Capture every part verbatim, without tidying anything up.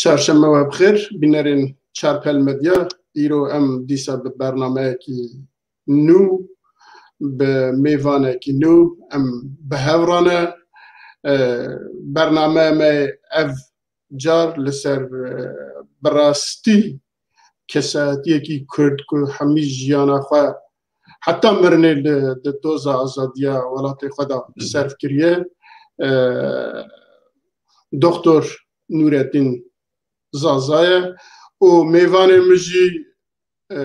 Çarşeme we bi xêr, bînerên Çarpel Medya. Îro em dîsa bi bernameyekî nû, bi mêvanekî nû em bi hev re ne. E, bernameya me ev car li ser, e, bi rastî kesayetiyekî Kurd ku hemî jiyana xwe heta mirinê li, di doza azadiya welatê xwe de serf kiriye, e, Doktor Nûreddîn Zaza ye û mêvanê min jî, e,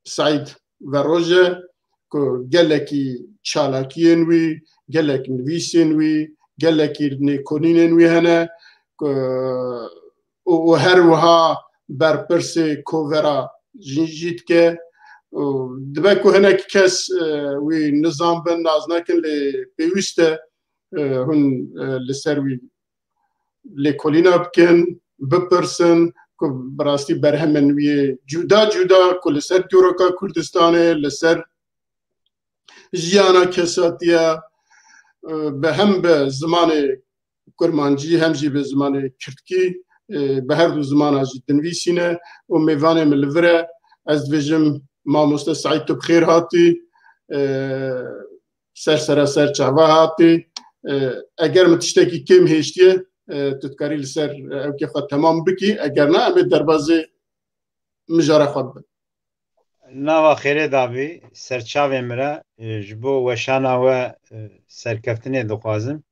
Seîd Veroj e ku gelekî çalakiyên wî, gelek nivîsên wî, gelekî lêkolînên wî hene ku û, û her wiha berpirsê kovera jin jî dike. Û dibe ku hinek kes, e, wî nizan bin, nas nekin, lê pêwîst e, e, hûn, e, li ser wî lêkolîna bikin, bipirsin ku bi rastî berhemên wî yê cuda cuda ku li ser dîroka Kurdistanê, li ser jiyana kesatiya, e, bi hem bi zimanê kurmancî hem jî bi zimanê kirdkî, e, bi her du zimana jî dinivîsîne û mêvanê min li vir e. Ez dibêjim mamoste Seîd, tu bi xêr hatî. E, ser sera ser çava hatî. E, eger min tiştekî kêm hêştiye, e, tu dikarî li ser, e, ewkê xwe temam bikî. Eger na, em ê derbazê mijara xwe bibin. Nava xêrê dabî, serçavê min re, e, ji bo weşana we, e, serkeftinê dixwazim.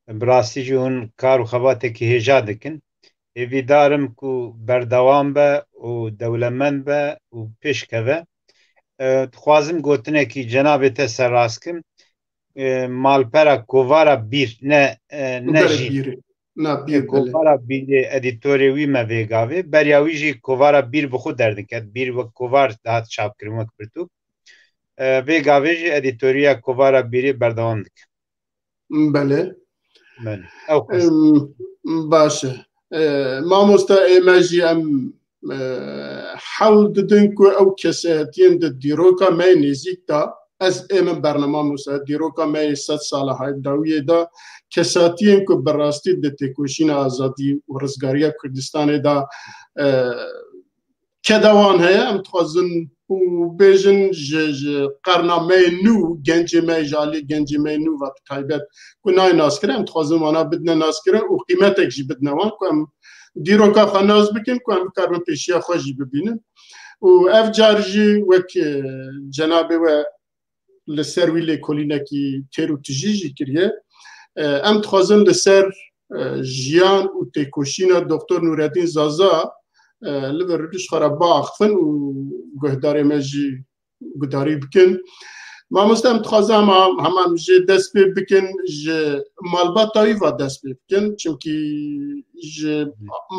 Bi rastî jî hûn kar û xebatekî hêja dikin. Hêvîdar im ku berdewam be û dewlemend be û pêş keve. E, dixwazim gotinekî cenabê te serrast kim. E, malpera Kovara Bîr, ne, e, ne Belê jî. Bîrê. Na, E, Bîr, belê. Kovara Bîrê edîtorê wî me vê gavê. Beriya wî jî Kovara Bîr bi xwe derdiket. Bîr wek kovar dihat çapkirin, wek pirtûk. E, vê gavê jî edîtoriya Kovara Bîrê berdewam dike. Belê. Belê. Ew qas. Em, baş e. E, mamosta, ê me jî em, e, hewl didin ku ew kesehetiyên di dîroka me yê nêzîk de, ez ê min bernama, mamosta, dîroka me yê sed sala hay dawiyê de, kesatiyên ku bi rastî di têkoşîna azadî û rizgariya Kurdistanê de, e, keda wan heye, em dixwazin û bêjin ji, ji qerna me yê nû, gencê me, ji alî gencê me yê nû ve bi taybet ku nayê naskirin, em dixwazin wana bidine naskirin û qîmetek jî bidine wan ku em dîroka xwe nas bikin, ku em bikaribin pêşiya xwe jî bibînin. Û ev car jî wek, e, cenabê we li ser wî lêkolînekî têr û tijî jî kiriye. E, em dixwazin li ser, e, jiyan û têkoşîna Doktor Nûreddîn Zaza, e, li vir ji xwe re biaxifin û guhdarê me jî gudarî bikin. Mamoste, em dixwazin hema, hema em jê dest pê bikin, ji malbata wî ve dest pê bikin. Çimkî ji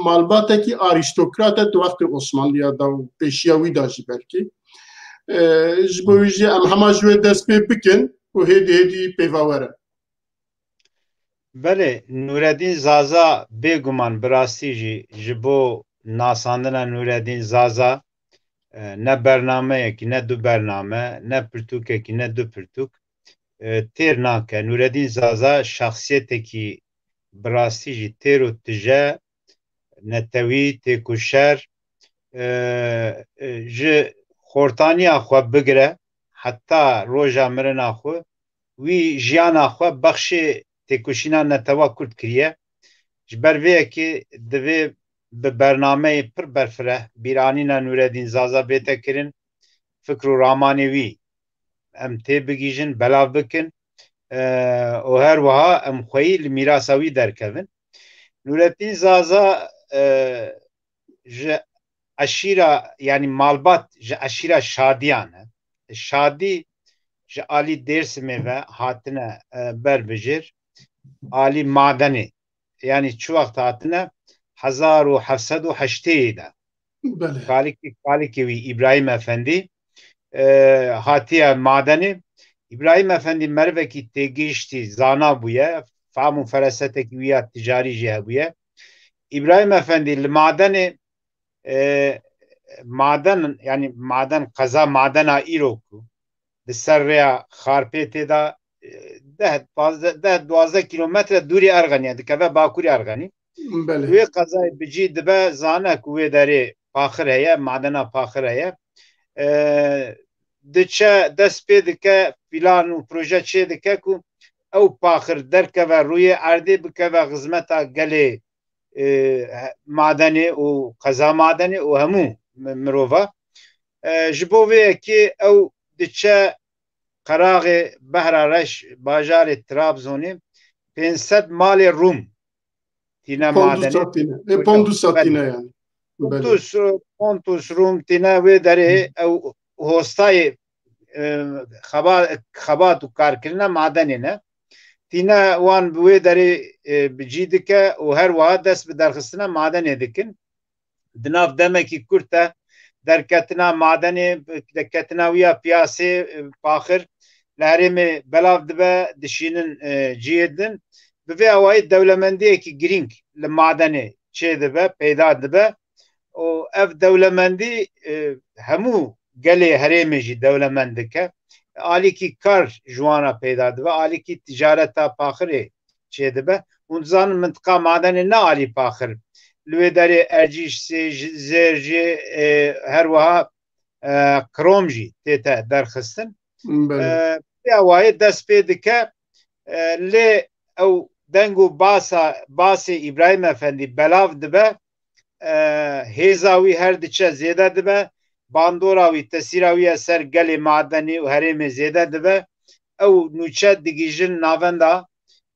malbatekî arîstokrat e di wextê Osmanliya de û pêşiya wî de jî belkî. E, ji bo wî jî em hema ji wê dest pê bikin û hêdî hêdî pêva werin. Belê, Nûreddîn Zaza bêguman bi rastî jî ji bo nasandina Nûreddîn Zaza, e, ne bernameyekî, ne du bername, ne pirtûkekî, ne du pirtûk, e, têr nake. Nûreddîn Zaza şexsiyetekî bi rastî jî têr û tije, netewî, têkoşer, e, e, ji xortaniya xwe bigire heta roja mirina xwe, wî jiyana xwe bexşê têkoşîna netewa Kurd kiriye. Ji ber vê yekê divê bi bernameyê pir berfireh bîranîna Nûreddîn Zaza bête kirin, fikr û ramanê wî em tê bigihîjin, belav bikin, e, û her wiha em xweyî li mîrasa wî derkevin. Nûreddîn Zaza, e, ji eşîra, yanî malbat ji eşîra Şadiyan e. Şadî ji alî Dêrsimê ve hatine, e, ber bijêr, alî Madenê. Yanî çi wext hatine? Hezar û heft sed û heştê de. Belê. Kalikê, kalikê wî Îbrahîm Efendî, e, hatiye Madenê. Îbrahîm Efendî merivekî têgihiştî, zana bûye, fam û ferasetekî wî ya ticarî jî hebûye. Îbrahîm Efendî li Madenê, e, Maden, yanî Maden, qeza Madena îro ku li ser rêya Xarpêtê de, e, deh, pazdeh, deh, duwazdeh kîlometre dûrî Erxenî ye, dikeve bakurî Erxenî. Belê. Wê qezayê bi cî dibe, zane ku wê derê paxir heye, madena paxir heye. E, diçe dest pê dike, plan û proje çê dike ku ew paxir derkeve rûyê erdê, bikeve xizmeta gelê, e, madenê û qeza madenê û hemû mi-, mirova. E, ji bo vê yekê ew diçe Qeraxê Behra Reş, bajarê Trabzonê, pênc sed malê Rûm tîne madenê. Pontus tîne. E, Pontus tîne yani. Pontus, Pontus Rûm tîne wê derê, ew hostayê, e, xeba-, xebat û karkirina madenê ne. Tîne wan bi wê derê, e, bi cî dike û her wiha dest bi derxistina madenê dikin. Di nav demekî kurt de derketina madenê, derketina wî ya piyasê, e, paxir li herêmê belav dibe, dişînin, e, cihê din. Bi vê awayî dewlemendiyekî girîng li madenê çêdibe, peyda dibe û ev dewlemendî, e, hemû gelê herêmê jî dewlemend dike. Alîkî kar ji wan re peyda dibe, alîkî ticareta paxirê çêdibe. Hûn dizanin mintiqa madenê ne alî paxir. Li wê derê Ercîş, Sêj-, Zêrjê, e, her wiha, e, krom jî tête derxistin. Belê. E, vê awayê dest pê dike, e, lê ew deng û basa, basê Îbrahîm Efendî belav dibe, e, hêza wî her diçe zêde dibe, bandora wî, tesîra wî ya ser gelê madenî û herêmê zêde dibe. Ew nûçe digihîjin navenda,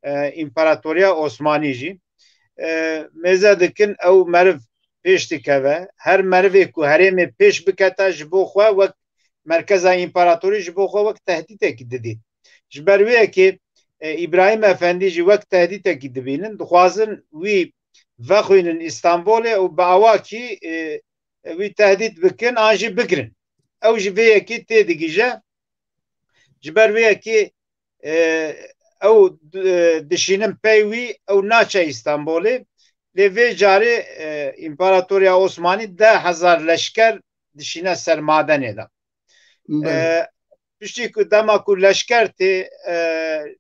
e, Împaratoriya Osmanî jî. E, mêze dikin ew meriv pêş dikeve. Her merivê ku herêmê pêş bikete ji bo xwe wek merkeza împaratorî ji bo xwe wek tehdîtekî didît. Ji ber wê yekê, e, Îbrahîm Efendî jî wek tehdîtekî dibînin. Dixwazin wî vexwînin Îstanbolê û bi awakî, e, wî tehdît bikin an jî bigirin. Ew ji vê yekê têdigihîje. Ji ber vê yekê, e, ew, e, dişînin pey wî, ew naçe Îstanbolê. Lê vê carê, e, Împaratoriya Osmanî deh hezar leşker dişîne ser madenê de. Belê. E, piştî ku dema ku leşker tê, e,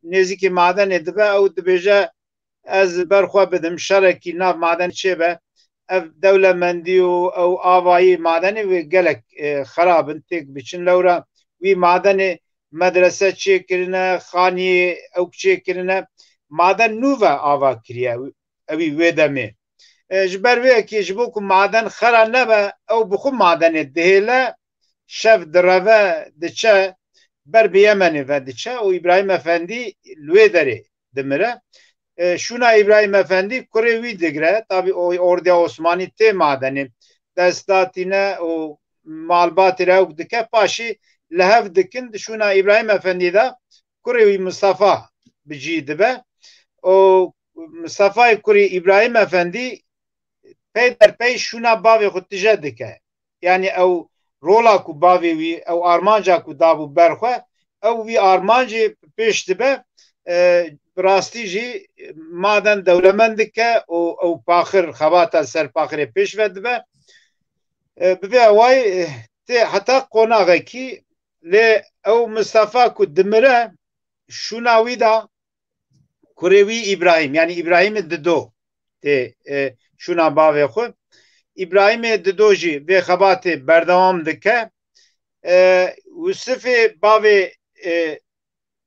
nêzîkî madenê dibe, ew dibêje, ez ber xwe bidim, şerekî nav madenê çêbe. Ev dewlemendî û ew avayî madenê wê gelek, e, xerab in, têk biçin. Lewra wî madenê medrese çêkirine, xaniyê ewk çêkirine. Maden nû ve ava kiriye, ewî wê demê. E, ji ber vê yekê, ji bo ku maden xera nebe, ew bi xwe madenê dihêle, şev direve, diçe, ber bi Yemenê ve diçe û Îbrahîm Efendî li wê derê dimire. E, şûna Îbrahîm Efendî kurê wî digire. Tabî o, ordiya Osmanî tê madenê. Dest da tîne û malbatê re ewk dike. Paşî li hev dikin. Di şûna Îbrahîm Efendî de kurê wî Mistefa bi cî dibe. Û Mistefayê kurê Îbrahîm Efendî peyderpey şûna bavê xwe tije dike. Yanî ew rola ku bavê wî, ew armanca ku dabû ber xwe, ew wî armancê pêş dibe, e, bi rastî jî maden dewlemend dike û ew paxir, xebata ser paxirê pêş ve dibe. E, bi vê awayî, e, tê heta qonaxekî, lê ew Mistefa ku dimire, şûna wî de kurê wî Îbrahîm, yanî Îbrahîmê Dido tê, e, şûna bavê xwe. Îbrahîmê Dido jî vê xebatê berdewam dike. E, Wisifê bavê, e,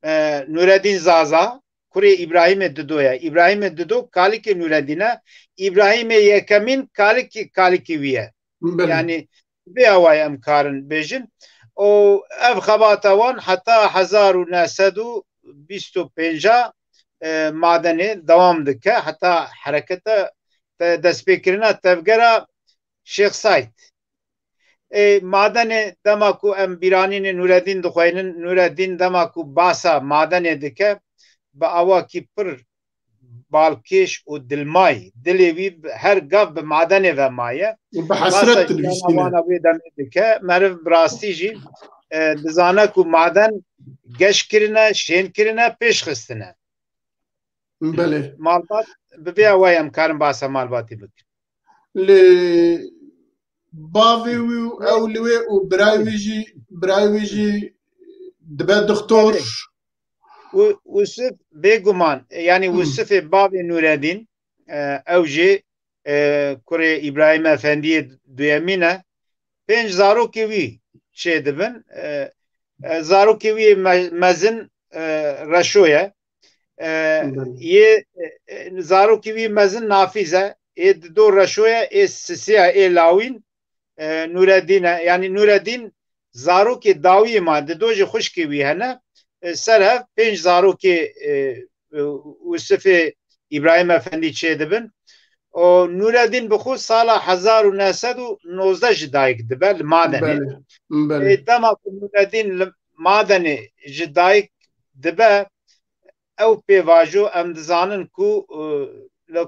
e, Nûredîn Zaza, kurê Îbrahîmê Dido ye. Îbrahîmê Dido kalikê Nûredîn e. Îbrahîmê Yekemîn kalikê, kalikê wî ye. Belê. Yanî vê awayî em karin bêjin. Û ev xebata wan heta hezar û neh sed û bîst û pênc, e, madenê dewam dike. Heta hereketa te-, destpêkirina tevgera Şêx Saîd. E, madenê dema ku em bîranînê Nûredîn dixweynin, Nûredîn dema ku basa madenê dike, bi awakî pir balkêş û dilmay, dilê wî bi, her gav bi madenê ve maye. Û bi hesret dilivîstîne. Wana wê demê dike. Meriv bi rastî jî, e, dizane ku maden geş kirine, şên kirine, pêş xistine. Belê. Malbat, bi vê awayî em karin bahsa malbatî bikin. Lê bavê wî û ew li wê û birayê wî jî, birayê wî jî dibe doktor. Belê. Wi-, Wisif bêguman, e, yanî Hmm. Wisifê bavê Nûredîn, e, ew jî, e, kurê Îbrahîm Efendiyê duyemîn e. Pênc zarokê wî çêdibin. E, e, zarokê wî me-, mezin, e, Reşo ye. E, Belê. yê, e, e, zarokê wî mezin Nafîz e. Ê dido Reşo ye, ê sisiya, ê lawîn, e, Nûredîn e. Yanî Nûredîn zarokê dawiyê ma, dido jî xwişkê wî hene. E, ser hev pênc zarokê, e, e, Wisifê Îbrahîm Efendî çêdibin. Û Nûredîn bi xwe sala hezar û neh sed û nozdeh ji dayik dibe li Madenê. Belê, belê. Ê, dema ku Nûredîn li Madenê ji dayik dibe, ew pêvajo em dizanin ku, e, li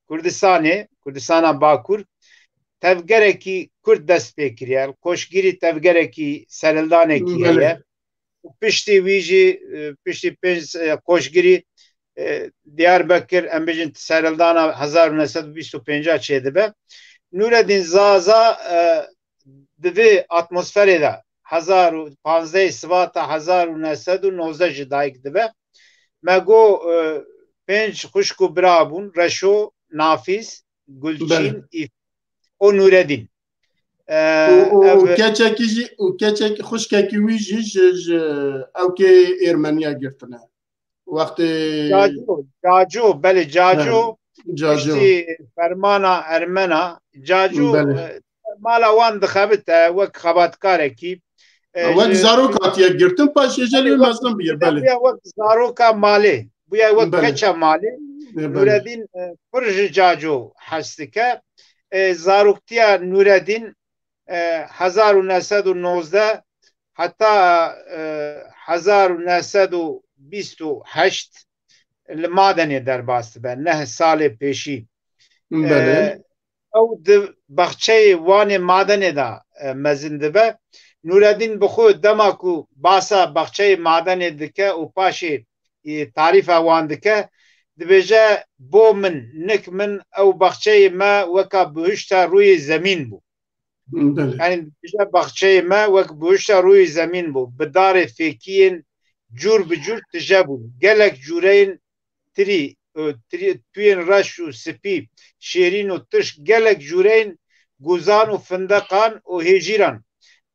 Kurdistanê, Kurdistana Bakur, tevgerekî Kurd dest pê kiriye. Koçgirî tevgerekî serhildanekî Belê. heye. Û piştî wî jî, e, piştî pênc, e, koçgirî, e, Diyarbekir, em bêjin serhildana hezar û neh sed û bîst û pênc çêdibe. Nûredîn Zaza, e, di vê atmosferê de hezar û pazdeh Sibata hezar û neh sed û nozdeh ji dayik dibe. Me got, e, pênc xwişk û bira bûn, Reşo, Nafîz, Gulçîn, Belê. Îf û Nûredîn. E, Û, û, ev û keçekî jî, û keçekî xwişkekî wî jî ji, ji ewkê Êrmeniya girtine. Wextê Caco, Caco, belê, Caco, He, Caco. piştî fermana Ermena, Caco, Belê. e, mala wan dixebite wek xebatkarekî. E, Wek ji zarok hatiye girtin, paşê jî Belê, lê wek mezin bûye, belê. bûye wek zaroka malê, bûye wek Belê. keça malê. Ê, belê. Nûredîn, e, pir ji Caco hez dike. E, zaroktiya Nûredîn, e, hezar û neh sed û nozdeh heta, e, hezar û neh sed û bîst û heşt li Madenê derbas dibe, neh salê pêşî. Belê. E, ew di baxçeyê wan ê Madenê de, e, mezin dibe. Nûredîn bi xwe dema ku basa baxçeyê Madenê dike û paşê, e, tarîfa wan dike, dibêje, bo min, nik min, ew baxçeyê me weka bihuşta rûyê zemîn bû. Belê. Yanî dibêje, baxçeyê me wek bihuşta rûyê zemîn bû. Bi darê fêkiyên cûr bi cûr tije bûn. Gelek cûreyên tirî, e, tirî, tuyên reş û spî, şêrîn û tişt, gelek cûreyên guzan û findeqan û hêjîran.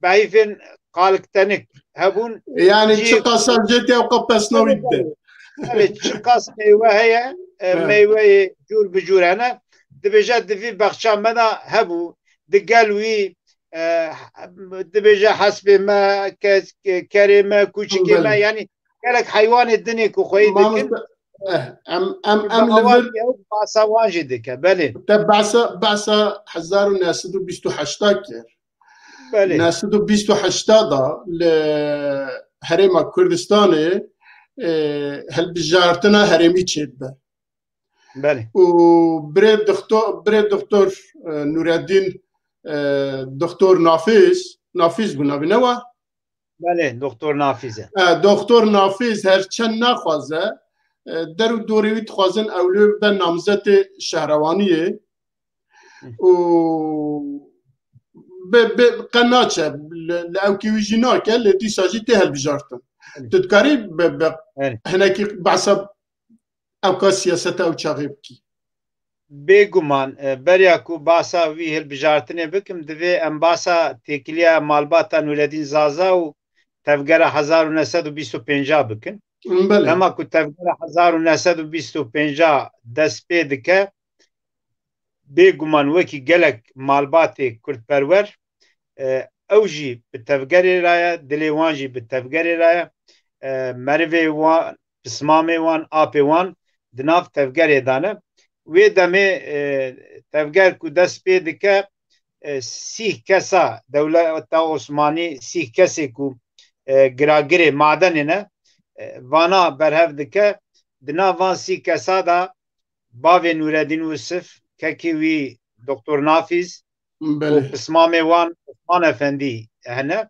Behîfên qaliktenik hebûn. Yani Cî- çiqas jêtê ew qapesna wî bide. Evet, çiqas meywe heye, e, He. meyweyê cûr bi cûr hene. Dibêje di vî baxça me de hebû. Di gel wî, e, dibêje hespê me, kes-, kerê me, kûçikê me, Belê. yani gelek heywanê dinê ku xweyî dikin. Mamoste, eh, em, em, em li vir ew basa wan jî dike, belê. Te behsa, behsa hezar û neh sed û bîst û heşta kir. Belê. Neh sed û bîst û heşta da li Herêma Kurdistanê, e, hilbijartina herêmî çêdibe. Belê. Û birê doktor, birê doktor, e, Nûreddîn, e, doktor Nafîz, Nafîz bû navê ne wa? Belê, doktor Nafîz e. E, doktor Nafîz her çend naxwaze, e, der û dorê wî dixwazin ew lê bibe namzetê şehrewaniyê. Hı. Û bi, bi, qe naçe, li, li ewkê wî jî nake, lê dîsa jî tê hilbijartin. Belê. Tu dikarî bi, bi Belê. hinekî behsa ewka siyaseta ew çaxê bikî? Bêguman, e, beriya ku basa wî hilbijartinê bikim, divê em basa têkiliya malbata Nûreddîn Zaza û tevgera hezar û neh sed û bîst û pênc bikin. Belê. Dema ku tevgera hezar û neh sed û bîst û pênc dest pê dike, bêguman wekî gelek malbatê kurdperwer, e, ew jî bi tevgerê re ye, dilê wan jî bi tevgerê re ye. E, merivê wan, pismamê wan, apê wan di nav tevgerê de ne. Wê demê, e, tevger ku dest pê dike, e, sîh kesa, dewleta Osmanî sîh kesê ku, e, giragirê madenê ne, e, vana berhev dike. Di nav van sîh kesa de bavê Nûreddîn Wisif, kekê wî doktor Nafîz û Belê. pismamê wan Osman Efendî hene.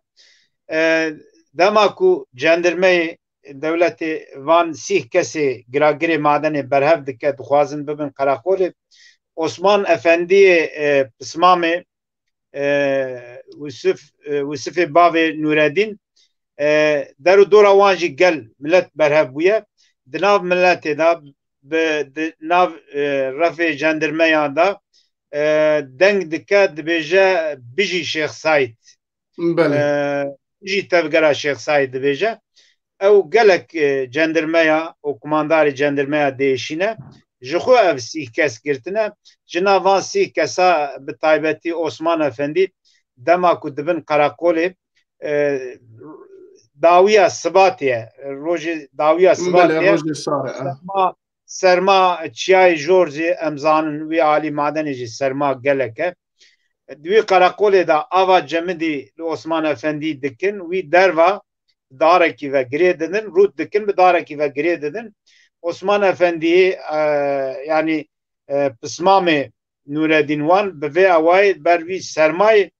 E, dema ku cendirmeyê dewletê van sîh kesê giragirê madenê berhev dike, dixwazin bibin qereqolê, Osman Efendiyê, e, pismamê, e, Wisif, e, Wisifê bavê Nûreddîn, e, der û dora wan jî gel milet berhev bûye. Di nav miletê de bi di nav, e, refê cendirmeyan de, e, deng dike, dibêje, "Bijî Şêx Saîd." Belê. E, "Bijî tevgera Şêx Saîd," dibêje. Ew gelek, e, cendirmeya û kumandarê cendirmeya diêşîne. Ji xwe ev sîh kes girtine. Ji nav van sîh kesa bi taybetî Osman Efendî, dema ku dibin qereqolê, e, dawiya sibatê ye. Rojê dawiya Belê, sibatê ye. Rojê sar e, e. Serma, serma çiyayê Jor jî em zanin, wî alî madenê jî serma gelek e. Di wî qereqolê de ava cemidî li Osman Efendî dikin, wî derva darekî ve girê didin, rût dikin, bi darekî ve girê didin. Osman Efendî, e, yanî, e, pismamê Nûredîn wan bi vê awayî ber wî sermayê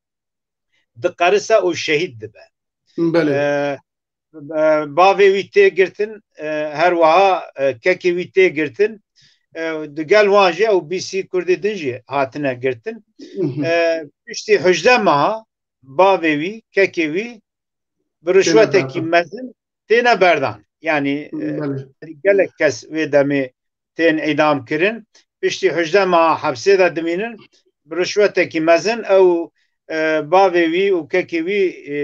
diqerise û şehîd dibe. Belê. E, e, bavê wî tê girtin, e, her wiha, e, kekê wî tê girtin. E, digel wan jî ew bîst kurdê din jî hatine girtin. Mhm. E, piştî hejdeh meha bavê wî, kekê wî bi rişwetekî mezin têne berdan. Yanî, e, Belê. Gelek kes wê demê tên îdam kirin. Piştî hejdeh meha hepsê de dimînin. Bi rişwetekî mezin ew, e, bavê wî û kekê wî, e,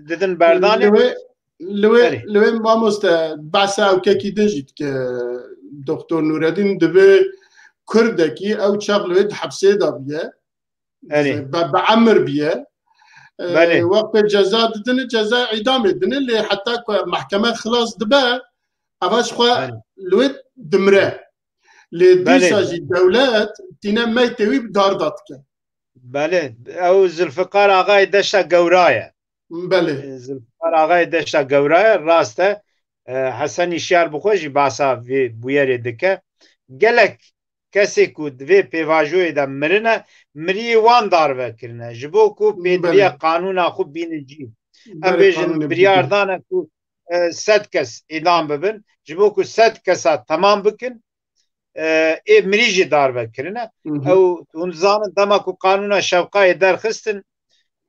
didin berdanê. Li wê, li wê, Erê. Li wê mamoste behsa ew kekî din jî dike Doktor Nûredîn, dibe Kurdekî ew çax li wê di hepsê de bûye. Erê. Bi, bi emir bûye. E, Belê. Wextê ceza didine, ceza îdamê dine, lê heta ku mehkeme xilas dibe, eva ji xwe Belê. Li wê dimire. Lê Belê. Dîsa jî dewlet tîne meytê wî bi dar da dike. Belê, ew Zilfikar Axayê Deşta Gewra ye. Belê. Zilfikar Axayê Deşta Gewra ye, rast e. E, Hesen Îşyar bi xwe jî behsa vê bûyerê dike. Gelek kesê ku di vê pêvajoyê de mirine, miriyê wan darve kirine. Ji bo ku pêdiviya Belê. Qanûna xwe bînin cî. Em Belê, bêjin qanûnê biryar bidin. Dane ku, e, sed kes îdam bibin. Ji bo ku sed kesa temam bikin, e, ê mirî jî darve kirine. Hı hı. Ew, hûn dizanin, dema ku qanûna Şewqayê derxistin,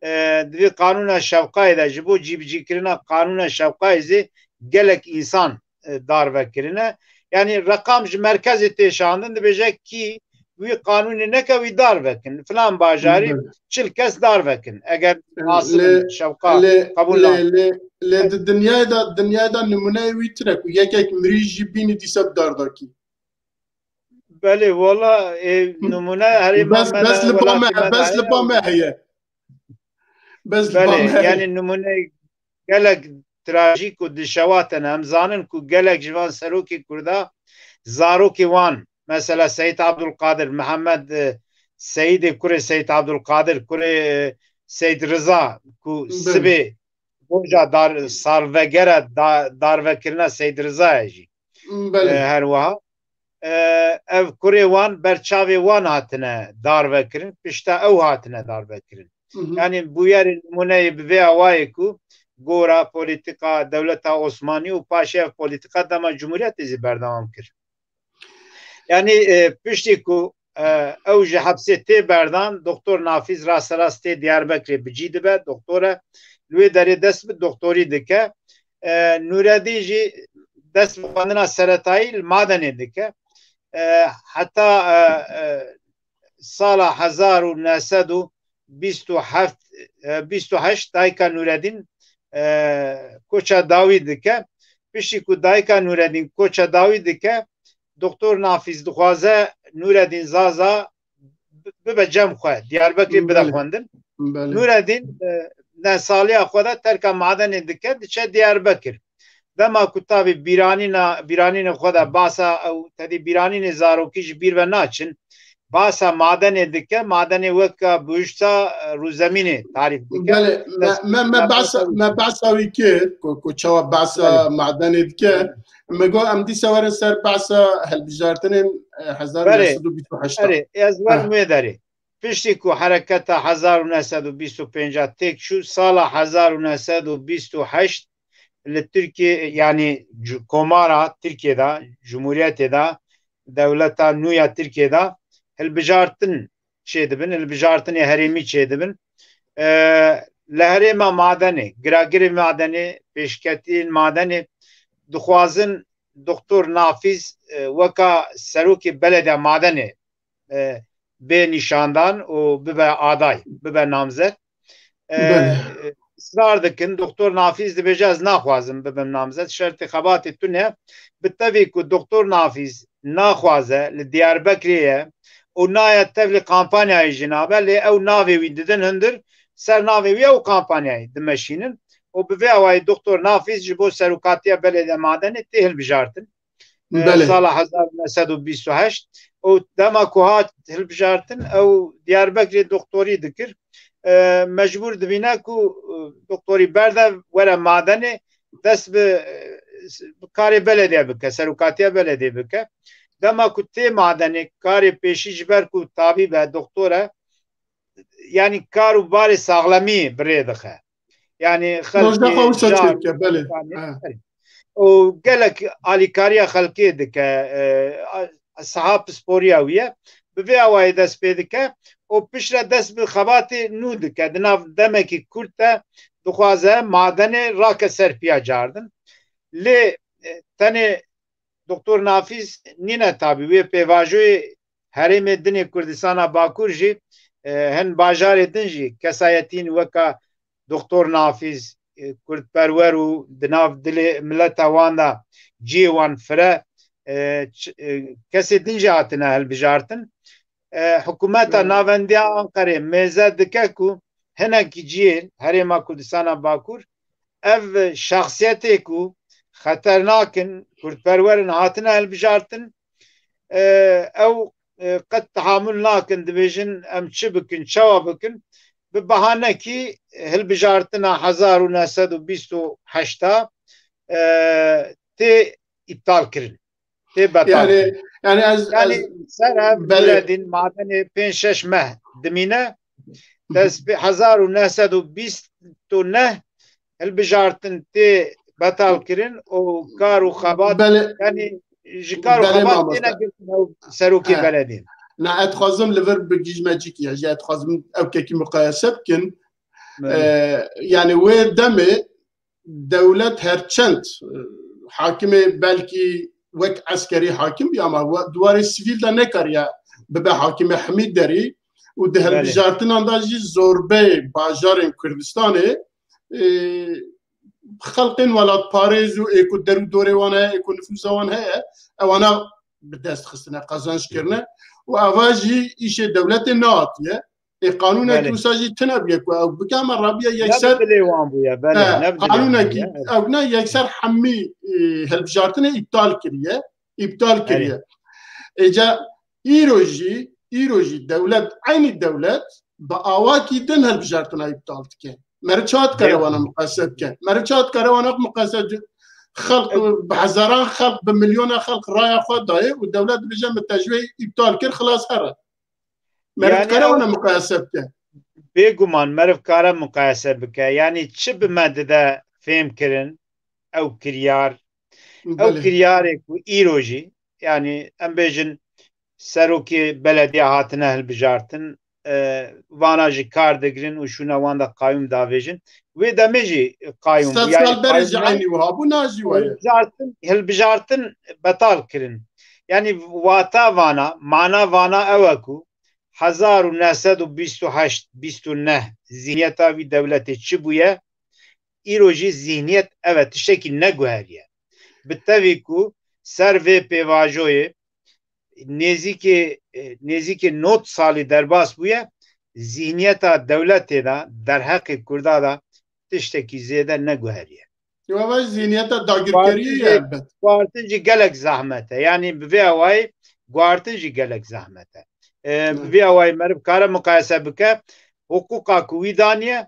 e, di vê qanûna Şewqayê de ji bo cîbicîkirina qanûna Şewqayê zê gelek însan, e, darve kirine. Yanî reqam ji merkezê tê şandin, dibêje kî wî qanûnê neke wî darve kin. Filan bajarî Belê. Çil kes darve kin. Eger Em, asilin lê, Şewqa lê, qebûl lê, nakin. Lê, lê di dinyayê de, dinyayê de nimûneyê wî tune ku yekek mirî jî bînî dîsa bi dar dakî. Belê, wala, e, nimûne herê Bes, me bes ne, li ba me, welatî me bes de li ba heye. Me heye. Bes li ba Belê, me heye. Yanî nimûne gelek trajîk û dişewat in. Em zanin ku gelek ji van serokê Kurda zarokê wan, mesela Seyîd Abdulkadir, Mihemed, e, Seyîdê kurê Seyîd Abdulkadir, kurê, e, Seyîd Riza, ku Belê. Sibê roja dar-, salvegera da-, darvekirina Seyîd Riza ye jî. Belê. E, her wiha. E, ev kurê wan ber çavê wan hatine darvekirin, pişta ew hatine darvekirin. Hı hı. Yanî bûyerê nimûneyê bi vê awayê ku gora polîtîka dewleta Osmanî û paşê ev polîtîka dema Cumhuriyetê zî berdewam kir. Yanî, e, piştî ku, e, ew ji hepsê tê berdan, Doktor Nafîz rasterast tê Diyarbekirê bi cî dibe, doktor e, li wê derê dest bi doktorî dike. E, Nûredîn jî dest bi xwendina seretayî li Madenê dike. E, heta, e, e, sala hezar û neh sed û bîst û heft, e, bîst û heşt dayika Nûredîn, e, koça dawî dike. Piştî ku dayika Nûredîn koça dawî dike, Doktor Nafîz dixwaze Nûredîn Zaza bi-, bibe cem xwe, Diyarbekirê bide Belê. Xwendin. Belê. Nûredîn, e, neh saliya xwe de terka Madenê dike, diçe Diyarbekir. Dema ku tabî bîranîna, bîranînê xwe de basa ew, tedî bîranînê zarokî ji bîr ve naçin. Basa Madenê dike, Madenê weka bihuşta, e, rûzemînê tarîf dike. Belê, me, Dest me, me behsa, me behsa wî kir, ku, ku çawa behsa Belê. Madenê dike. Me got, em dîsa werin ser behsa hilbijartinên, e, Belê. Hezar û neh sed û bîst û heşt. Erê, ez werim Ha. Wê derê. Piştî ku hereketa hezar û neh sed û bîst û pênc têk çû, sala hezar û neh sed û bîst û heşt li Tirkiye, yanî cu-, komara Tirkiye de, cumhuriyetê de, dewleta nû ya Tirkiye de hilbijartin çêdibin, hilbijartinê herêmî çêdibin. E, li herêma Madenê, giragirê Madenê, pêşketiyên Madenê dixwazin Doktor Nafîz, e, weka serokê belediya Madenê, e, bê nîşandan û bibe aday, bibe namzet. E, israr dikin, Doktor Nafîz dibêje, ez naxwazim bibim namzet, şertê xebatê tune. Bi tevî ku Doktor Nafîz naxwaze, li Diyarbekirê ye û naya tevlî kampanyayê jî nabe, lê ew navê wî didin hundir, ser navê wî ew kampanyayê dimeşînin û bi vê awayî Doktor Nafîz ji bo serokatiya belediya Madenê tê hilbijartin. E, Belê. Sala hezar û neh sed û bîst û heşt û dema ku hat hilbijartin, ew Diyarbekirê doktorî dikir. E, mecbûr dibîne ku, e, doktorî berde were Madenê, dest bi, e, bi karê belediye bike, serokatiya belediye bike. Dema ku tê Madenê, karê pêşî ji ber ku tabîb e, doktor e, yanî kar û barê saxlemî bi rê dixe. Yanî Nojda xelkê xwe wisa jar çêdike, belê. Yanî, Ha. û gelek alîkariya xelkê dike, e, a-, siha pisporiya wî ye. Bi vê awayî dest pê dike û piştre dest bi xebatê nû dike. Di nav demekî kurt de dixwaze Madenê rake ser piya cardin. Lê, e, tenê Doktor Nafîz nîne tabî, wê pêvajoyê herêmê dinê Kurdistana Bakur jî, e, hin bajarê din jî kesayetîn weka Doktor Nafîz, e, kurdperwer û di nav dilê mileta wan de cihê wan fire, e, ç-, e, kesê din jî hatine hilbijartin. E, hikûmeta Hı. navendiya Anqerê mêze dike ku hinekî cihê Herêma Kurdistana Bakur ev şexsiyetê ku xeternak in, kurdperwer in, hatine hilbijartin, e, ew, e, qet tehamul nakin, dibêjin, em çi bikin, çawa bikin, bi bahanekî hilbijartina hezar û neh sed û bîst û heşt a, e, tê îptal kirin. Tê betal. Yani, yani ez, yani ez, ser ev belê. Nureddin Madenê pênc şeş meh dimîne. Dest bi hezar û neh sed û bîst û neh hilbijartin tê betal kirin û kar û xebat, belê. Yani ji kar û belê xebat mamoste. Têne girtin ew serokê He. Beledîn. Na, ez dixwazim li vir bigihîjme cîkî, ya jî ez dixwazim ew kekî muqayese bikin. Belê. Ee, yani wê demê dewlet her çend, e, hakimê belkî wek eskerî hakim bî, ama we-, di warê sivîl de nekariye bibe hakimê hemî derî û di Belê. Hilbijartinan de jî zorbeyê bajarên Kurdistanê, e, xelqên welatparêz û ê ku der û dorê wan heye, ê ku nifûsa wan heye, ewana bi dest xistine, qazanç kirine û eva jî îşê dewletê neatiye. Ê, qanûnekî Belê. Wisa jî tune bûye ku ew bike, ama rabiye Ne yekser, bi dilê wan bûye, belê, he, ne bi dilê wan qanûnekî bûye, evet. Ew ne yekser hemî, e, hilbijartinê îptal kiriye, îptal Belê. Kiriye. Êca îro jî, îro jî dewlet, eynî dewlet bi awakî din hilbijartina îptal dike. Meriv çawa dikare Belê. Wana muqayese bike? Meriv çawa dikare wana muqayese di-, xelq, Evet. Bi hezaran xelq, bi milyona xelq raya xwe daye û dewlet dibêje, min tecwê îptal kir, xilas here. Meriv Yani dikare ew wana muqayese bike? Bêguman meriv kare muqayese bike. Yani çi bi me dide fêm kirin ew kiryar? Ew Belê. Kiryarê ku îro jî, yani em bêjin serokê belediye hatine hilbijartin, e, vana ji kar digirin û şûna wan de qayûm davêjin. Wê demê jî qayûm bû. Sed sal berê jî eynî wiha bû, na jî waye. Hilbijartin, hilbijartin betal kirin. Yani wata vana, mana vana ew e ku hezar û neh sed û bîst û heşt bîst û neh zihniyeta wî dewletê çi bûye, îro jî zihniyet ev e, tiştekî neguheriye. Bi tevî ku ser vê pêvajoyê nêzîkê, e, nêzîkê nod salî derbas bûye, zihniyeta dewletê de, derheqê Kurda de tiştekî zêde neguheriye. Ew zihniyeta dagirkeriyê ye elbet. Guhartin jî gelek zehmet e. Yani bi vê awayî guhartin jî gelek zehmet e. E, bi vê awayî meriv kare muqayese bike, hiqûqa ku wî daniye,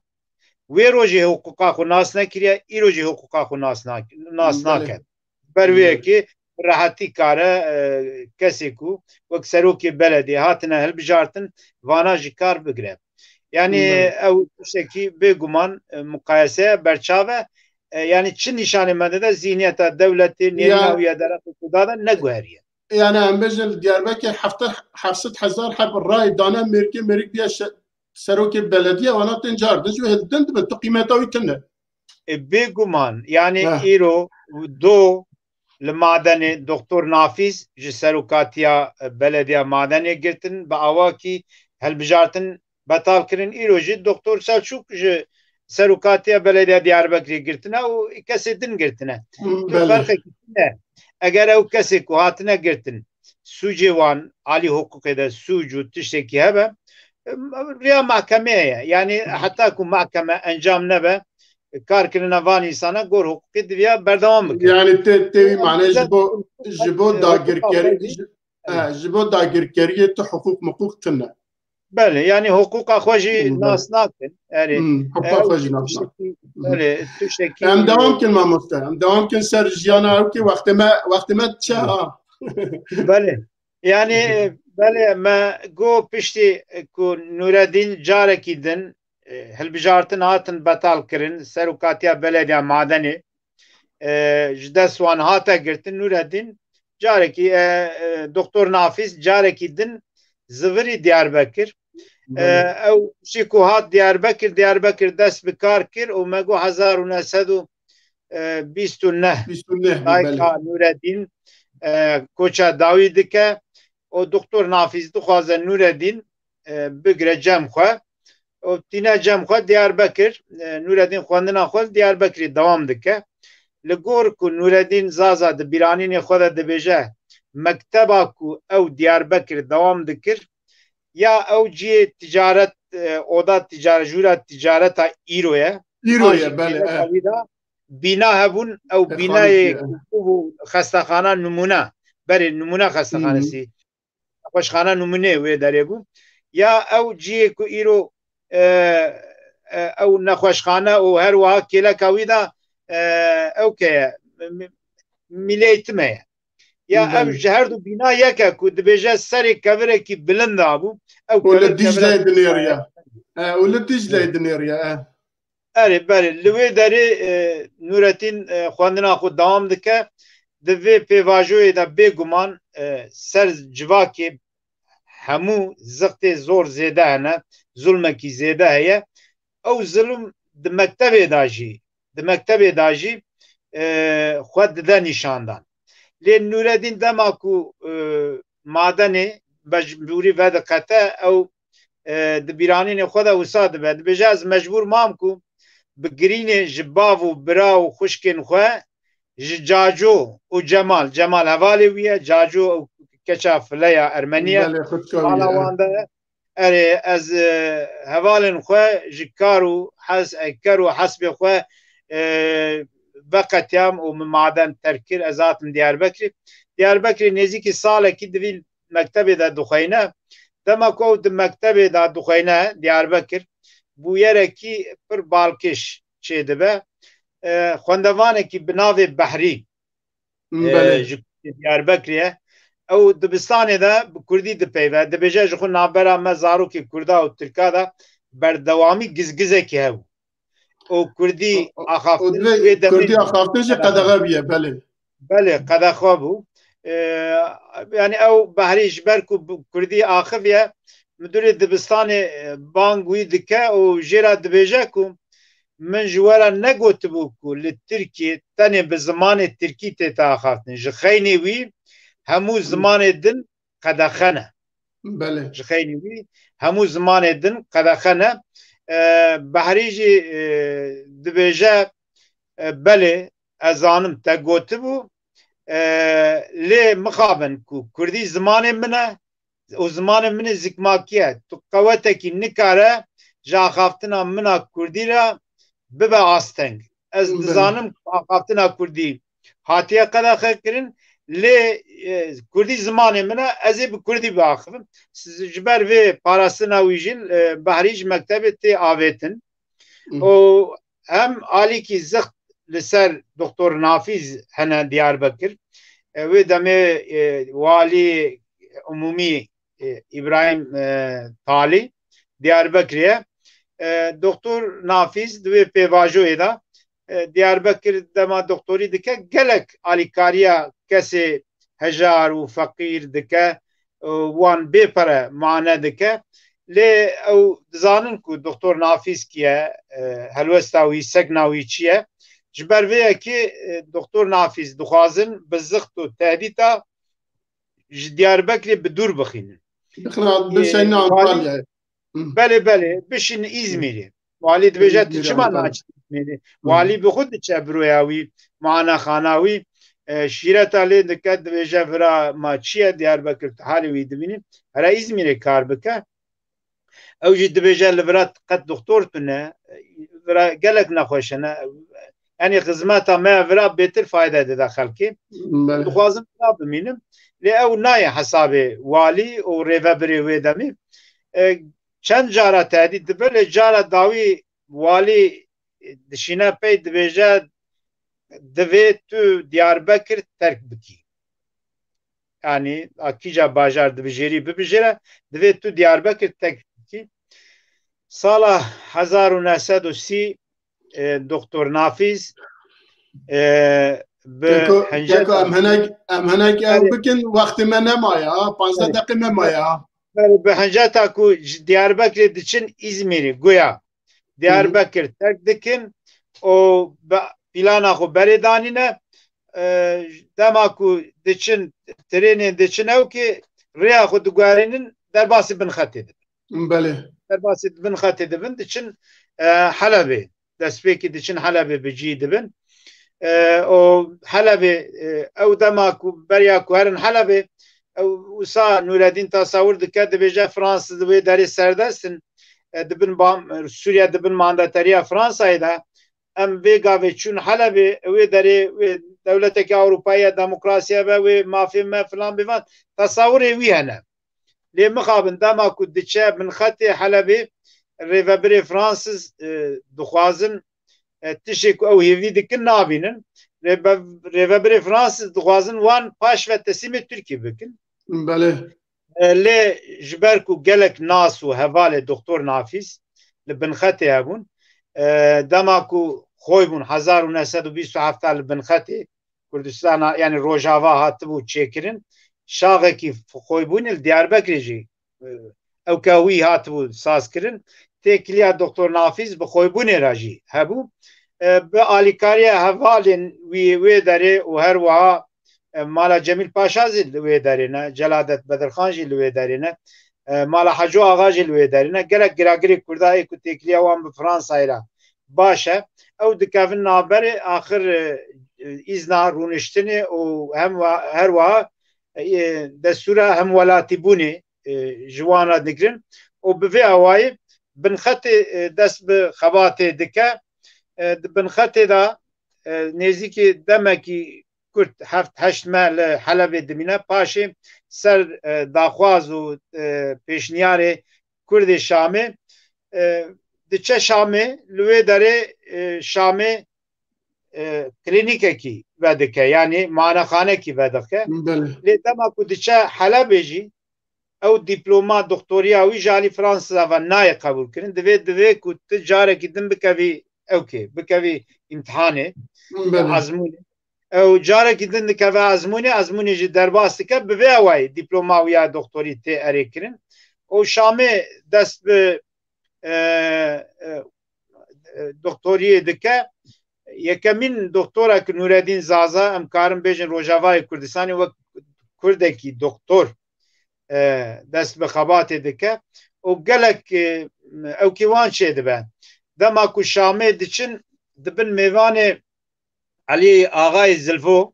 wê rojê hiqûqa xwe nas nekiriye, îro jî hiqûqa xwe nas nak-, nas Belê. Nake. Ber wê Belê. Yekê rehetî kare, e, kesê ku wek serokê belediyê hatine hilbijartin, vana ji kar bigire. Yani Belê. Ew tiştekî bêguman, e, muqayeseye berçav e. E, yani çi nîşanê me dide, zihniyeta dewletê, nêrîna Ya- wî ya derheqê Kurda de neguheriye. Yani em bêjin li Diyarbekir heft sed hezar heb rayê dane mêrikê, mêrik bûye şe-, serokê belediye, wana tên cardin ji wê hildin dibin, tu qîmeta wî tune. E, bêguman, yani Heh. Îro do li Madenê Doktor Nafîz ji serokatiya, e, belediya Madenê girtin, bi awakî hilbijartin betal kirin. Îro jî Doktor Selçûk ji serokatiya belediya Diyarbekirê girtine û kesê din girtine. Hı, Tu belê. Ferqekî tune. Eger ew kesê ku hatine girtin, sûcê wan alî hiqûqê de sûc û tiştekî hebe, riya mahkemeyê ye. Yani heta ku mahkeme encam nebe, karkirina van însana gor hiqûqî diviya berdewam bike. Yani te, tevî mane ji bo, ji bo dagirkerî, ji, e, ji bo dagirkeriyê tu hiqûq miqûq tune. Belê, yani hiqûqa xwe jî nas nakin. Yani, hmm, hiqûqa xwe jî nas nakin. Belê, tiştekî, em dewam kin mamoste. Em dewam kin ser jiyana ew ki wextê me, wextê me diçe ha. Belê. Yani, belê, me got piştî ku Nûredîn carekî din, e, hilbijartin hatin betal kirin, serokatiya belediya Madenê, e, ji dest wan hate girtin. Nûredîn carekî, e, e, Doktor Nafîz carekî din zivirî Diyarbekir. E, Belê. Ew jî ku hat Diyarbekir, Diyarbekir dest bi kar kir û me got hezar û neh sed û bîst û neh Bîst û neh bû, dayika belê. Nûredîn, e, koça dawî dike û Doktor Nafîz dixwaze Nûredîn, e, bigire cem xwe. Û tîne cem xwe Diyarbekir, e, Nûredîn xwendina xwe li Diyarbekirê dewam dike. Li gor ku Nûredîn Zaza di bîranînê xwe de dibêje, mekteba ku ew Diyarbekir dewam dikir, ya ew cihê ticaret, e, oda ticaret, jûra ticareta îro ye. Îro ye, belê, geleka e. Wî de bîna hebûn, ew bînayê ku bû xestexana nimûne, berê nimûne xestexanesî. Nexweşxana nimûnê wê derê bû. Ya ew cihê ku îro, e, e, ew nexweşxane û her wiha kêleka wî de, e, ew ke ye, mi-, mi-, mileytime ye. Ya ev ji her du bîna yek e ku dibêje serê kevirekî bilind dabû. Ew Û li kevir Dîcleyê kevira dinêriye. E, û li Dîcleyê dinêriye, e. Erê, berê. Li wê derê, e, Nûretîn, e, xwendina xwe dewam dike. Di vê pêvajoyê de bêguman, e, ser civakê hemû zixtê zor zêde hene, zulmekî zêde heye. Ew zulm di mektebê de jî, di mektebê de jî, e, xwe dide nîşandan. Lê Nûredîn dema ku, e, madenê mecbûrî vediqete, ew, e, di bîranînê xwe de wisa dibe. Dibêje, ez mecbûr mam ku bi girînê ji bav û bira û xwişkên xwe, ji Caco û Cemal, Cemal hevalê wî ye, Caco ew keça file ya Ermenî ye, Belê, xwişka wî mala ye. Wan de ye. Erê, ez, e, hevalên xwe ji kar û hes-, e, ker û hesbê xwe, e, veqetiyam û min maden terk kir, ez hatim Diyarbekirê. Diyarbekirê nêzîkî salekî di vî mektebê de dixweyne. Dema ku ew di mektebê de dixweyne Diyarbekir, bûyerekî pir balkêş çêdibe. E, xwendevanekî bi navê Behrî, Hmm, e, belê. Ji Diyarbekirê ye. Ew dibistanê de bi kurdî dipeyve. Dibêje, ji xwe navbera me zarokê kurda û tirka de berdewamî gizgizekî hebû. Û kurdî O, o, axaftin o divê wê demê kurdî axaftin jî qedexe qedexe bûye, belê. Belê, qedexe bû. E, yani ew Behrî ji ber ku bi kurdî axiviye, midûrê dibistanê, e, bang wî dike û jê re dibêje ku min ji we re negotibû ku li Tirkiyê tenê bi zimanê tirkî tête axaftin. Ji xeynê wî hemû Hmm. zimanê din qedexe ne. Belê. Ji xeynê wî hemû zimanê din qedexe ne. E, Behrî jî, e, dibêje, e, belê, ez zanim te gotibû, e, lê mixabin ku kurdî zimanê min e, û zimanê min ê zikmakî ye. Tu qewetekî nikare ji axaftina min a kurdî re bibe asteng. Ez Belê. dizanim ku axaftina kurdî hatiye qedexekirin, lê, e, kurdî zimanê min e, ez ê bi kurdî biaxivim. Siz, ji ber vê parastina wî jî, e, Behrî ji mektebê tê avêtin. Hı. Û hem alîkî zixt li ser Doktor Nafîz hene Diyarbekir. E, wê demê, e, walî umûmî, e, Îbrahîm, e, Talî Diyarbekirê ye. E, Doktor Nafîz di wê pêvajoyê de, e, Diyarbekir dema doktorî dike, gelek alîkariya kesê hejar û feqîr dike, e, wan bê pere mane dike. Lê ew dizanin ku Doktor Nafîz kî ye, e, helwesta wî, sekna wî çi ye? Ji ber vê yekê, e, Doktor Nafîz dixwazin bi zixt û tehdîta ji Diyarbekirê bi dûr bixînin. Bixina, e, bişeyne Antalyayê. Belê, belê, bişîn Îzmîrê. Walî dibêje, tu çima naçî Îzmîrê? Walî bi xwe diçe biroya wî, muanexana wî, e, şîreta lê dike, dibêje, vira ma çi ye Diyarbekir, tu halê wî dibînî, here Îzmîrê kar bike. Ew jî dibêje, li vira qet doktor tune, vira gelek nexweş e, ne? Yanî xizmeta me ya vira bêtir fayde dide xelkê. Belê. Dixwazim vira bimînim. Lê ew nayê hesabê walî û rêvebirê wê demî. E, çend cara tehdît dibe, lê cara dawî walî dişîne pey, dibêje, divê tu Diyarbekir terk bikî. Yanî a kîja bajar dibijêrî bibijêre, divê tu Diyarbekir terk bikî. Sala hezar û neh sed û sî, e, Doktor Nafîz, e, bi Keko, hinceta Keko, em hinek, em hinek ew Belê. bikin, wextê me nemaye, ha, panzdeh Belê. deqê me maye, ha. Belê, bi hinceta ku ji Diyarbekirê diçin Îzmîrê, guya Diyarbekir terk dikin û bi plana xwe berê danîne. E, dema ku diçin, trênên diçin ew ki rêya xwe diguherînin, derbasî bin xetê dibin. Belê. Derbasî bin xetê dibin, diçin, e, Helebê. Destpêkî diçin Helebê bi cî dibin. E, û Helebê, e, ew dema ku beriya ku herin Helebê, ew wisa Nûredîn tasawir dike, dibêje Fransız di wê derê serdest in, e, dibin bam-, Sûriye dibin mandateriya Fransayê de. Em vê gavê çûn Helebê, wê derê, wê dewleteke Ewropayê ye, demokrasiye be, wê mafê me filan bêvan. Tasawirê wî hene. Lê mixabin dema ku diçe bin xetê Helebê, rêvebirê Fransız, e, dixwazin, e, tiştê ku ew hêvî dikin nabînin. Rêbe-, rêvebirê Fransız dixwazin wan paş ve teslîmê Tirkî bikin. Belê. E, lê ji ber ku gelek nas û hevalê Doktor Nafîz li bin xetê hebûn, e, dema ku xoy bûn hezar û neh sed û bîst û heft li bin xetê Kurdistana, yanî Rojava hatibû çêkirin, şaxekî xoybûnê li Diyarbekirê jî, e, ew ke wî hatibû sazkirin, têkiliya Doktor Nafîz bi xoybûnê re jî hebû. E, bi alîkariya hevalên wî wê derê û her wiha, e, mala Cemîl Paşa jî li wê derê ne, Celadet Bedirxan jî li wê derê ne, e, mala Heco Axa jî li wê derê ne. Gelek giragirê Kurda ê ku têkiliya wan bi Fransayê re baş e, ew dikevin navberê, axir, e, e, îzna rûniştinê û hem wa-, her wiha, e, destûra hemwelatîbûnê, e, ji wan re digirin û bi vê awayî binxetê, e, dest bi xebatê dike. E, di binxetê de, e, nêzîkî demekî kurt, heft heşt meh li Helebê dimîne, paşê ser, e, daxwaz û, e, pêşniyarê Kurdê Şamê, e, diçe Şamê, li wê derê, e, Şamê, e, klînîkekî vedike, yanî muayenexanekî vedike. Belê. Lê dema ku diçe Helebê jî, ew dîploma doktoriya wî ji alî Fransiza ve nayê qebûlkirin. Divê, divê ku tu carekî din bikevî ewkê, bikevî îmtihanê, Belê. ezmûnê. Ew carekî din dikeve ezmûnê, ezmûnê jî derbas dike, bi vê awayî dîploma wî ya doktorî tê erêkirin. Û Şamê dest bi, e, e, e, doktoriyê dike. Yekemîn doktora ki Nûredîn Zaza, em karin bêjin Rojavayê Kurdistanê wek Kurdekî doktor, e, dest bi xebatê dike û gelek, e, ewkî wan çêdibe. Dema ku Şamê diçin, dibin mêvanê Elî Axayê Zilvo,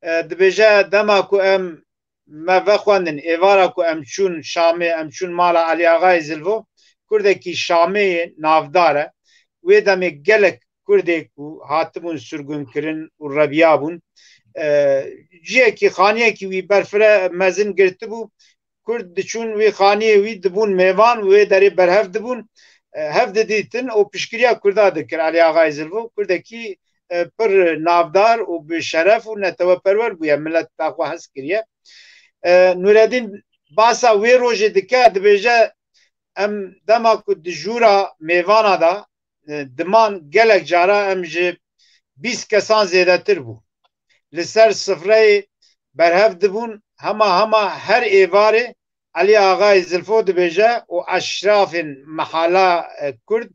e, dibêje, dema ku em me vexwendin, êvara ku em çûn Şamê, em çûn mala Elî Axayê Zilvo, Kurdekî Şamê ye, navdar e. Wê demê gelek Kurdê ku hatibûn sirgunkirin û rebiyabûn, e, ciyekî, xaniyekî wî berfireh mezin girtibû. Kurd diçûn wê xaniyê wî, dibûn mêvan, wê derê berhev dibûn, e, hev didîtin û piştgiriya Kurda dikir. Elî Axayê Zilvo Kurdekî, e, pir navdar û bi şeref û neteweperwer bûye, milet daxwe hez kiriye. E, Nûredîn basa wê rojê dike, dibêje, em dema ku di jûra mêvana de, e, diman, gelek cara em ji bîst kesan zêdetir bû. Li ser sifreyê berhev dibûn, hema hema her êvarê Elî Axayê Zilfo dibêje û eşrafên mehala, e, Kurd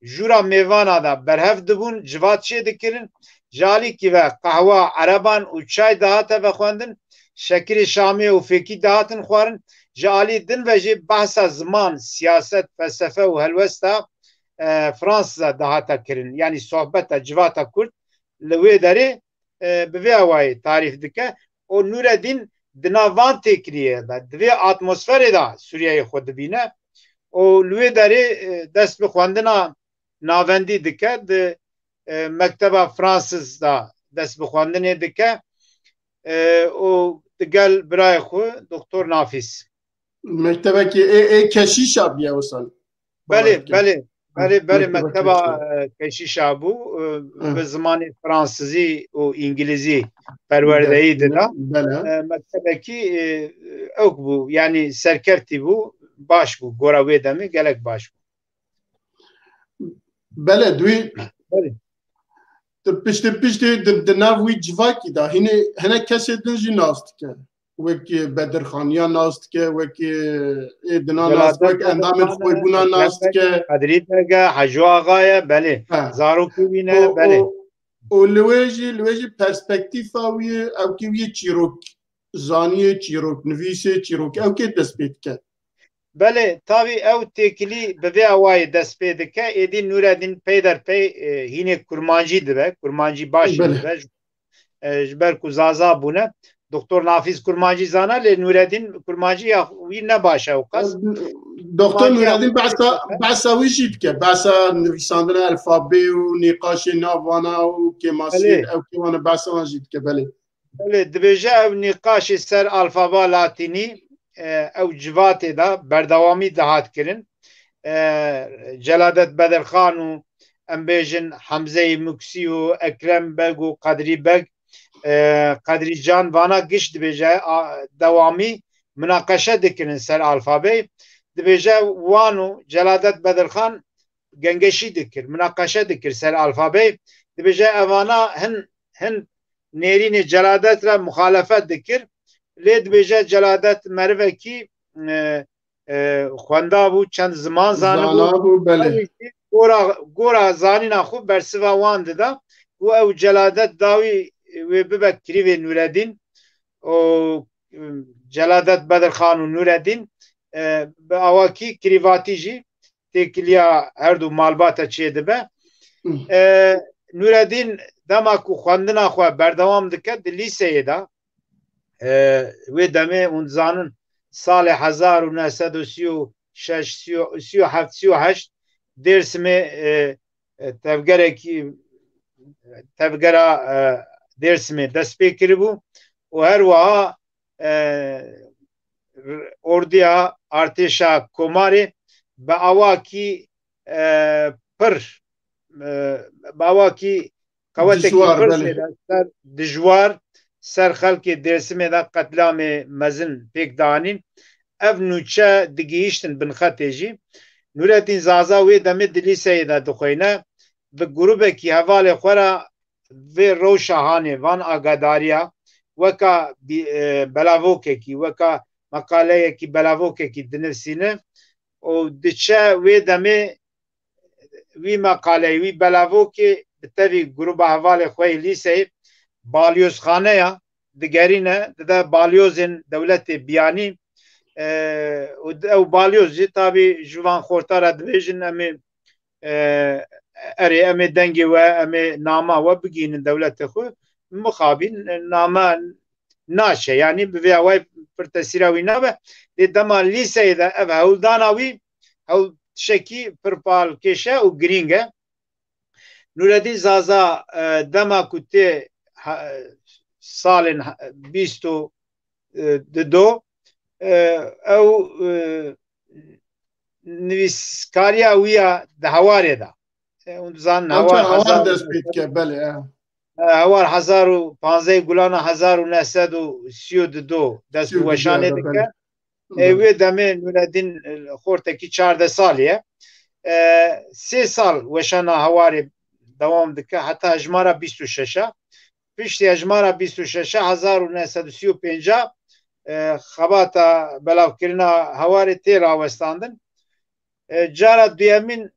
jûra mêvana de berhev dibûn, civat çê dikirin. Ji alîkî ve qehwa ereban û çay dihate vexwendin, şekirê şamê û fêkî dihatin xwarin. Ji alî din ve jî behsa ziman, siyaset, felsefe û helwesta, e, Fransiza dihate kirin. Yanî sohbeta civata Kurd li wê derê, e, bi vê awayî tarîf dike. Û Nûredîn di nav van têkiliyê de, di vê atmosferê de Sûriyeyê xwe dibîne. Û li wê derê, e, dest bi xwendina navendî dike, di, e, mekteba Fransiz de dest bi xwendinê dike, e, û digel birayê xwe Doktor Nafîs. Mektebekî ê, ê keşîşa bûye wisa. Belê, belê, belê, belê, mekteba, e, keşîşa bû, e, bi zimanê fransizî û îngilîzî perwerdeyî dida. E, mektebekî, e, ewk bû, yanî serkeftî bû, baş bû, gora wê demê gelek baş bû. Belê, dûî Belê. Tu piştî piştî di, di nav wî civakî de hînê hinek kesê din jî nas dike. Wek Bedirxaniya nas dike, wek ê dina nas, wek endamên xwebûna nas dike. Qedrî Beg e, Hecû Axa ye, belê. He. Zarokê wî ne, û, belê. Û, û li wê jî, li wê jî perspektîfa wî ye, ewkî wî ye çîrok, zaniyê çîrok, nivîsê çîrok, ewkê dest pê dike. Belê, tavî ew têkilî bi vê awayî dest pê dike, êdî Nûredîn peyderpey, e, hînê kurmancî dibe, kurmancî baş jî dibe, e, ji ber ku Zaza bûne. Doktor Nafîz kurmancî zana, lê Nûredîn kurmancî ya wî ne baş e ew qas. Doktor Nûredîn behsa, behsa wî jî dike, behsa nivîsandina elfabê û nîqaşê nav vana û kêmasiyê ew kêmane behsa wan jî dike, belê. Belê, dibêje ew nîqaşê ser alfaba latînî, e, ew civatê de berdewamî dihat kirin. E, Celadet Bedirxan û em bêjin Hemzeyê Muksî û Ekrem Beg û Qedrî Beg, e, Qedrî Can, vana giş dibêje, a, dewamî minaqeşe dikirin ser alfabeyê. Dibêje wan û Celadet Bedirxan gengeşî dikir, minaqeşe dikir ser alfabeyê. Dibêje evana hin, hin nêrînê Celadet re muxalefet dikir. Lê dibêje Celadet merivekî, e, e, xwenda bû, çend ziman zanibû. Zanabû, belê. Her wî jî gora, gora zanîna xwe bersiva wan dida û ew Celadet dawî wê bibe kirîvê Nûredîn û, e, Celadet Bedirxan û Nûredîn, e, bi awakî kirîvatî jî têkiliya her du malbata çêdibe. Hı. E, Nûredîn dema ku xwendina xwe berdewam dike di lîseyê de, e, wê demê hûn dizanin salê hezar û neh sed û sî û şeş, sî û, sî û heft, sî û heşt Dêrsimê, e, e, tevgerekî, tevgera, e, Dêrsimê dest pê kiribû û her wiha, e, ordiya artêşa komarê bi awakî, e, pir, e, bi awakî qewetekî pir zêde ser dijwar, ser xelkê Dêrsimê de qetlamê mezin pêk dianîn. Ev nûçe digihîştin binxetê jî. Nûreddîn Zaza wê demê di lîseyê de dixweyne. Bi grûbekî hevalê xwe re vê rewşa hanê, van agadariya, weka bî-, e, belavokekî, weka meqaleyekî belavokekî dinivîsîne û diçe wê demê wî meqaleyê, wî belavokê bi tevî grûba hevalê xwe yê lîseyê balyozxaneya digerîne, dide balyozên dewletê biyanî, e, û di-, ew balyoz jî tabî ji van xorta re dibêjin, em ê, e, erê, em ê dengê we, em ê nama we bigihînin dewletê xwe, mixabîn, e, name naçe. Yanî bi vê awayî pir tesîra wî nabe. Lê dema lîseyê de ev hewldana wî, hewl tişekî pir palkêş e û girîng e. Nûreddîn Zaza, e, dema ku tê ha-, salên ha-, bîst û, e, dido, e, ew, e, nivîskariya wî ya di hewarê de. E, hûn dizanin hewar hezar dest pê dike, belê, e. E, hewar hezar û panzdeh Gulana hezar û neh sed û sî û dido dest bi weşanê dike. E, wê demê Nûreddîn, e, xortekî çardeh salî ye. E, sê sal weşana hewarê dewam dike heta hejmara bîst û şeş e. Piştî hejmara bîst û şeş e, hezar û neh sed û sî û pênc e, xebata belavkirina hewarê tê rawestandin. E, cara duyemîn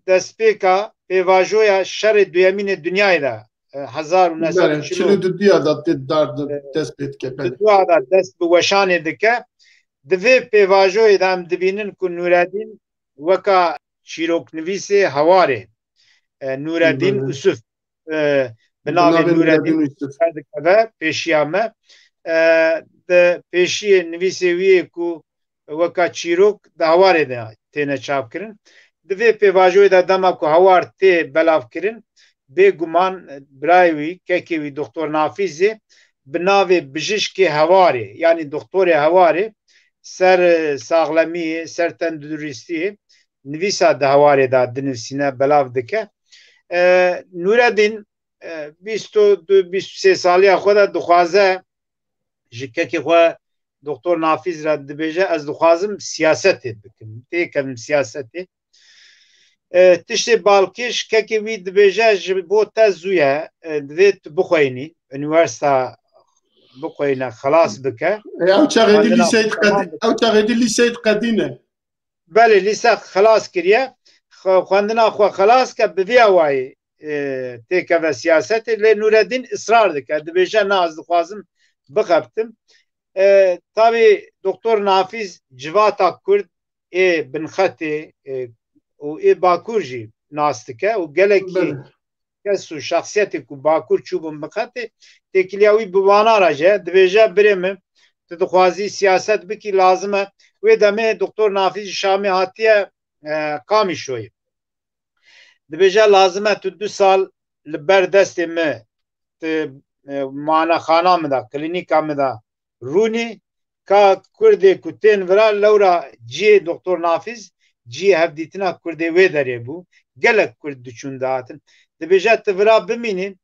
destpêka pêvajoya şerê duyemînê dinyayê de, e, hezar û neh sed û çil û duduya da tê dar dest pê dike. Duduya da dest bi weşanê dike. Di vê pêvajoyê de em dibînin ku Nûredîn weka çîroknivîsê hewarê, e, Nûredîn Usuf, e, bi navê Nûredîn Usuf dikeve pêşiya me. E, di pêşiyê nivîsê wî yê ku weka çîrok di hewarê de têne çapkirin. Di vê pêvajoyê de dema ku hewar tê belavkirin, bêguman birayê wî, kekê wî Doktor Nafîzê bi navê bijişkê hewarê, yanî doktorê hewarê, ser, e, saxlemiyê, ser tenduristiyê nivîsa di hewarê de dinivîsîne, belav dike. E, Nûredîn, e, bîst û du, bîst û sê saliya xwe de dixwaze ji kekê xwe Doktor Nafîz re dibêje, ez dixwazim siyasetê bikim, têkevim siyasetê. E, tiştê balkêş, kekê wî dibêje, ji bo te zû ye, e, divê tu bixweyînî, unîversîta bixweyîne, xelas bike. E, ew çaxê dî lîseyê diqedî-, ew çaxê dî lîseyê diqedîne. Belê, lîse xelas kiriye. Xwe-, xwendina xwe xelas ke, bi vî awayî, e, têkeve siyasetê. Lê Nûredîn israr dike, dibêje, na, ez dixwazim bixebitim. E, tabî Doktor Nafîz civata Kurd ê binxetê, e, û ê Bakur jî nas dike û gelekî kes û şexsiyetê ku Bakur çûbûn binxetê, têkiliya wî bi wana re jî dibêje, birê min, tu dixwazî siyaset bikî, lazim e. Wê demê Doktor Nafîz ji Şamê hatiye, e, Qamîşoyê. Dibêje, lazim e tu du sal li ber destê min, tu, e, muanexana min de, klînîka min de rûnî, ka Kurdê ku tên vira, lewra cihê Doktor Nafîz, cihê hevdîtina Kurdê wê derê bû. Gelek Kurd diçûn dihatin. Dibêje, tu vira bimînî,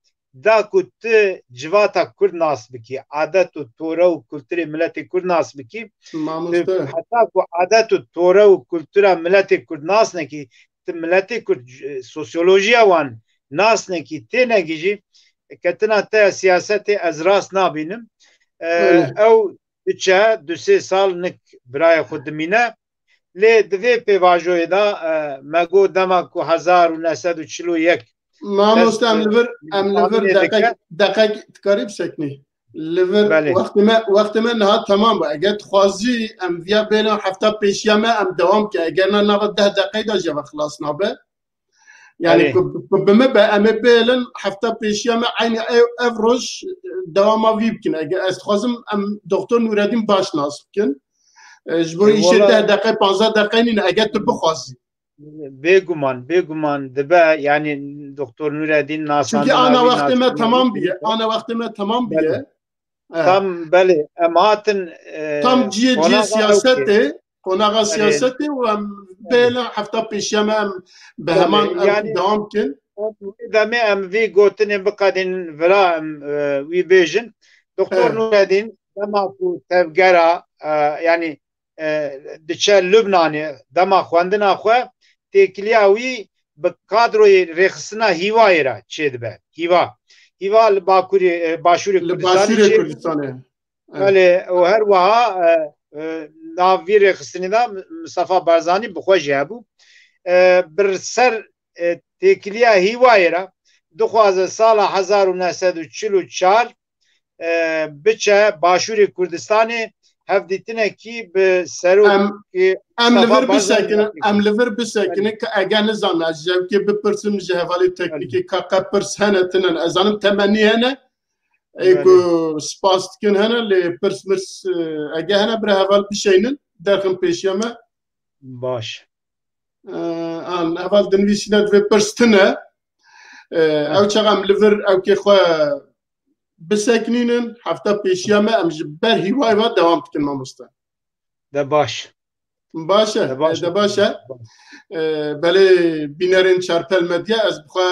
da ku tu civata Kurd nas bikî, adet û tore û kulturê miletê Kurd nas bikî, tu heta ku adet û tore û kultura miletê Kurd nas nekî, tu miletê Kurd, e, sosyolojiya wan nas nekî, tênegî jî, ketina te ya siyasetê ez rast nabînim. E, ew diçe, du sê sal nik birayê xwe dimîne. Lê di vê pêvajoyê de, e, me got dema ku hezar û neh sed û çil û yek Mamoste, em li vir, em li vir deqek, deqek dikarî bisekinî. Li vir wextê me, wextê me niha temam bû. Eger dixwazî em viya bêlin hefta pêşiya me, em dewam ke. Eger na nava deh deqeyê de jî ve xilas nabe. Yani ku, ku bi me be, em ê bêlin hefta pêşiya me eynî ev, ev roj dewama vî bikin. Eger ez dixwazim em Doktor Nûredîn baş nas bikin. E, ji bo îşê deh deqe, panzdeh deqe nîne, eger tu bixwazî. Bêguman, bêguman dibe, yani Doktor Nûredîn nasandina wî, nasandina wî. Çünkü ana wextê me temam biye, ana wextê me temam biye. Belê. Tam, belê, em hatin, e, tam cihê, cihê siyasetê, qonaxa siyasetê û em bêle hefta pêşiya me em bi heman em dewam kin. Em demê em vî gotinê biqedînin vira, em, e, wî bêjin. Doktor Nûredîn, dema ku tevgera, e, yani, e, diçe Lubnanê, dema xwendina xwe, têkiliya wî bi kadroyê rêxistina Hîvayê re çêdibe. Hîva. Hîva li Bakurê, e, Başûrê Kurdistanê çêbû. Belê, û her wiha, e, e, nav vî rêxistinê de Mustafa Barzanî bi xwe jî hebû. E, bi ser, e, têkiliya Hîvayê re dixwaze sala hezar û neh sed û çil û çar, e, biçe Başûrê Kurdistanê, hevdîtinekî bi serokê Mustafa Barzanî bisekinin, em li vir bisekinin, em li vir bisekinin, belê, ke eger nizanim ez ji evkê bipirsim, ji hevalê teknîkê, belê, ka qe pirs hene tinen, ez zanim temennî hene, ê ku spas dikin hene, lê pirs mirs, e, eger hene bira heval bişeynin, derxin pêşiya me. Baş. E, an heval dinivîsîne divê pirs tine. E, ew çax em li vir ewkê xwe biseknînin, hefta pêşiya me, em ji ber Hîvayê ve dewam dikin, mamoste. De baş. Baş e, de baş e. E, belê bînerên Çarpel Medya, ez bi xwe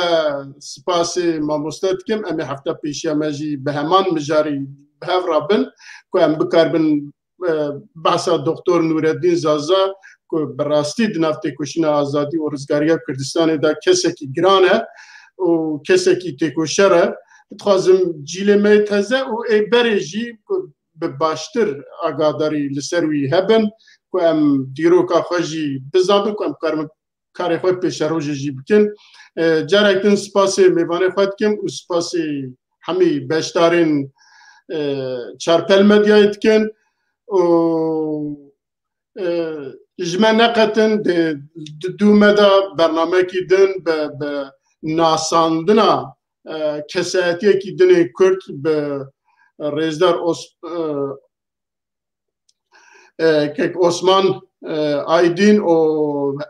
spasê mamoste dikim. Em ê hefta pêşiya me jî bi heman mijarî bi hev re bin, ku em bikaribin, e, behsa Doktor Nûreddîn Zaza, ku bi rastî di nav têkoşîna azadî û rizgariya Kurdistanê de kesekî giran e û kesekî têkoşer e. Dixwazim cîlê me yê teze û ê berê jî ku bi baştir agadarî li ser wî hebin, ku em dîroka xwe jî bizanbin, ku em bikarin karê xwe pêşerojê jî bikin. E, carek din spasê mêvanê xwe dikim û spasê hemî beşdarên, e, Çarpel Medyayê dikin û, e, ji me neqetin di, di dû me de bernamekî din bi, bi nasandina, e, kesayetiyekî dinê Kurd bi rêzdar Os-, e, e, kek Osman, e, Aydin û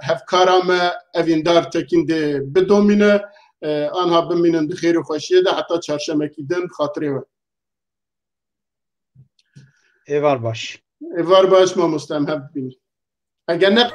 hevkara me Evîndar Tekîn dê bidomîne. E, anha bimînin di xêr û xweşiyê de heta çarşemekî din xatirê we. Êvar baş. Êvar baş mamoste, em hev dibînin. Eger ne